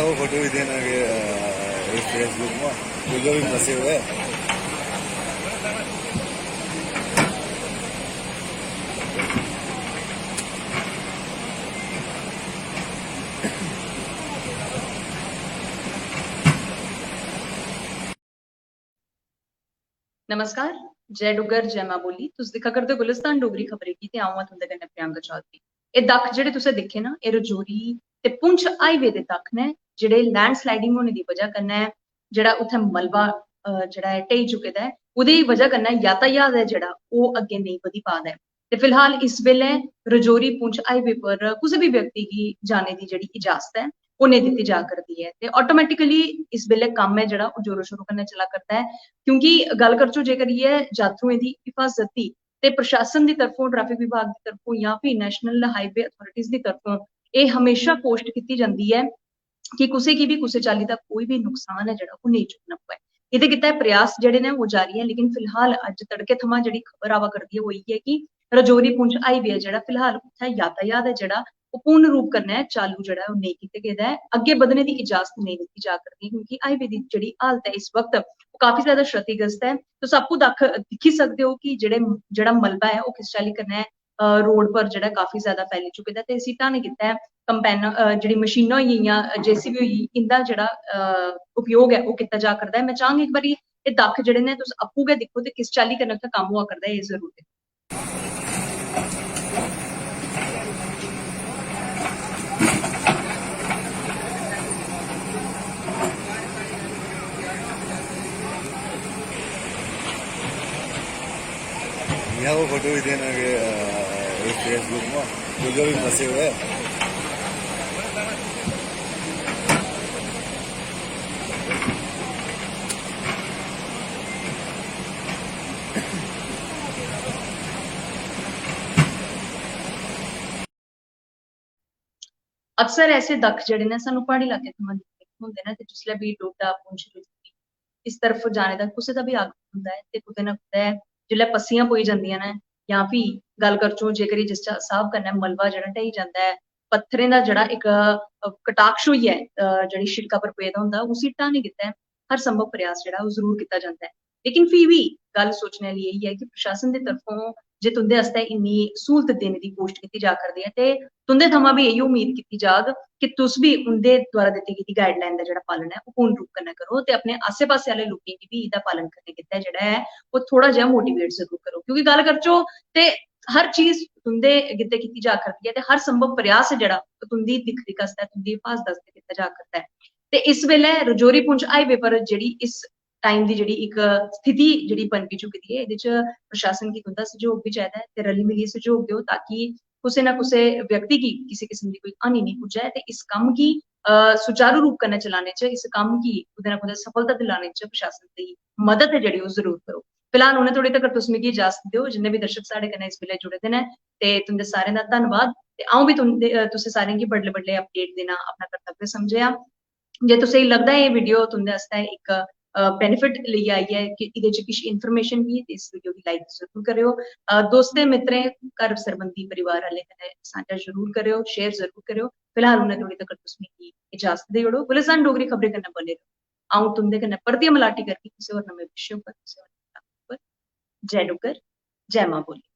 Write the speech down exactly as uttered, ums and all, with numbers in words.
वो फोटो भी देना कि, अ, इस Facebook में, जो, जो भी फंसे हुए हैं। नमस्कार, जय डुग्गर, जय मां बोली। तुस दिक्खा करदे ओ गुलिस्तान डोगरी खबरें गी ते अ'ऊं आं तुं'दे कन्नै प्रियंका चौधरी। एह् दक्ख जेह्ड़े तुसें दिक्खे ना, एह् रजौरी ते पुंछ हाईवे दे दक्ख न, जेह्ड़े लैंडस्लाइडिंग होने दी बजह कन्नै जेह्ड़ा उत्थै मलबा, अ, जेह्ड़ा ऐ ढेई चुके दा ऐ, ओह्दी बजह कन्नै यातायात ऐ जेह्ड़ा ओह् अग्गें नेईं बधी पा दा ऐ। ते फिलहाल इस बेल्लै रजौरी पुंछ हाईवे पर कुसै बी व्यक्ति गी जाने दी जेह्ड़ी इजाजत ऐ ओह् नेईं दित्ती जा करदी ऐ। ते ऑटोमेटिकली इस बेल्लै कम्म ऐ जेह्ड़ा ओह् जोरों शोरों कन्नै चला करदा ऐ, क्योंकि गल्ल करचै जेकर इ'यै यात्रुएं दी हिफाजत दी, ते प्रशासन दी तरफों, ट्रैफिक विभाग दी तरफों जां फ्ही नेशनल हाईवे अथॉरिटीज दी तरफों एह् हमेशा कोशट कीती जंदी ऐ कि कुसै गी बी कुसै चाल्ली दा कोई बी नुकसान ऐ जेह्ड़ा ओह् नेईं चुक्कना पवै। एह्दे गित्तै प्रयास जेह्ड़े न ओह् जारी ऐ, लेकिन फिलहाल अज्ज तड़के थमां जेह्ड़ी खबर आवा करदी ऐ ओह् इ'यै कि रजौरी पुंछ हाईवे ऐ जेह्ड़ा फिलहाल उत्थै यातायात ऐ जेह्ड़ा ओह् पूर्ण रूप कन्नै चालू जेह्ड़ा ऐ ओह् नेईं कीते गेदा ऐ। अग्गें बधने दी इजाजत नेईं दित्ती जा करदी, क्योंकि हाईवे दी जेह्ड़ी हालत ऐ इस वक्त ओह् काफी ज्यादा क्षतिग्रस्त ऐ। तुस आपूं दक्ख दिक्खी सकदे ओ कि जेह्ड़े, जेह्ड़ा मलबा ऐ ओह् किस चाल्ली कन्नै, अ, रोड पर जेह्ड़ा काफी ज्यादा फैली चुके दा ऐ ते इसी ढाने गित्तै कंबाइन, अ, जेह्ड़ी मशीनां होई गेइयां, जेसीबी होई गेई, इं'दा जेह्ड़ा, अ, उपयोग ऐ ओह् कीता जा करदा ऐ। में चाह्ङ इक बारी एह् दक्ख जेह्ड़े न तुस आपूं गै दिक्खो ते किस चाल्ली कन्नै उत्थै कम्म होआ करदा ऐ, एह् जरूर दिक्खो। यहाँ वो फोटो भी देना कि, अ, इस Facebook में जो, जो भी फंसे हुए हैं। अक्सर ऐसे दक्ख जेह्ड़े न सानूं प्हाड़ी इलाके थमां दिक्खने गी थ्होंदे न ते जिसलै बी डोडा, पुंछ, रजौरी इस तरफ जाने दा कुसै दा बी आगमन होंदा ऐ ते कुतै ना कुतै जिसलै पस्सियां पोई जंदियां न जां फ्ही गल्ल करचै जेकर एह् जिस चा-, स्हाब कन्नै मलबा जेह्ड़ा ढेई जंदा ऐ, पत्थरें दा जेह्ड़ा इक, अ, कटाक्ष होइयै, अ, जेह्ड़ी शिड़का पर पेदा होंदा उसी ढाने गित्तै हर संभव प्रयास जेह्ड़ा ओह् जरूर कीता जंदा ऐ। लेकिन फ्ही बी गल्ल सोचने आह्ली एह् ऐ कि प्रशासन दी तरफों जे तुं'दे आस्तै इन्नी स्हूलत देने दी कोशट कीती जा करदी ऐ ते तुं'दे थमां बी इ'यै उम्मीद कीती जाग कि तुस बी उं'दे द्वारा दित्ती गेदी गाइडलाइन दा जेह्ड़ा पालन ऐ ओह् पूर्ण रूप कन्नै करो ते अपने आस्सै पास्सै आह्ले लोकें गी बी एह्दा पालन करने गित्तै जेह्ड़ा ऐ ओह् थोह्ड़ा जेहा मोटिवेट जरूर करो। क्योंकि गल्ल करचै ते हर चीज तुं'दे गित्तै कीती जा करदी ऐ ते हर संभव प्रयास जेह्ड़ा ओह् तुं'दी दिक्ख रिक्ख आस्तै, तुं'दी हिफाजत आस्तै कीता जा करदा ऐ। ते इस बेल्लै रजौरी पुंछ हाईवे पर जेह्ड़ी इस टाइम दी जेह्ड़ी इक स्थिति जेह्ड़ी बनकी चुकी दी ऐ, एह्दे च प्रशासन गी तुं'दा सैह्योग बी चाहिदा ऐ ते रली मिलियै सैह्योग देओ ताकि कुसै ना कुसै व्यक्ति गी किसै किस्म दी कोई हानि नेईं पुज्जै ते इस कम्म गी, अ, सुचारू रूप कन्नै चलाने च, इस कम्म गी कुतै ना कुतै सफलता दिलाने च प्रशासन दी मदद ऐ जेह्ड़ी ओह् जरूर करो। फिलहाल उ'नें धोड़ी तगर तुस मिगी इजाजत देओ, जिन्ने बी दर्शक साढ़े कन्नै इस बेल्लै जुड़े दे न ते तुं'दे सारें दा धन्नवाद। ते अ'ऊं बी तुं'दे, अ, तुसें सारें गी बडले बडले अपडेट देना अपना कर्तव्य समझेआ। जे तुसें गी लगदा ऐ एह् वीडियो तुं'दे आस्तै इक, अ, बेनिफिट लेइयै आई ऐ कि एह्दे च किश इन्फॉर्मेशन बी ऐ ते इस वीडियो गी लाइक जरूर करेओ। अ, दोस्तें, मित्तरें, घर सरबंधी, परिवार आह्लें कन्नै सांझा जरूर करेओ, शेयर जरूर करेओ। फिलहाल उ'नें धोड़ी तगर तुस मिगी इजाजत देई ओड़ो। गुलिस्तान डोगरी खबरें कन्नै बने र'वो। अ'ऊं तुं'दे कन्नै परतियै मलाटी करगी कुसै होर नमें विशे उप्पर, कुसै होर नमें topic उप्पर। जय डुग्गर, जय मां बोली।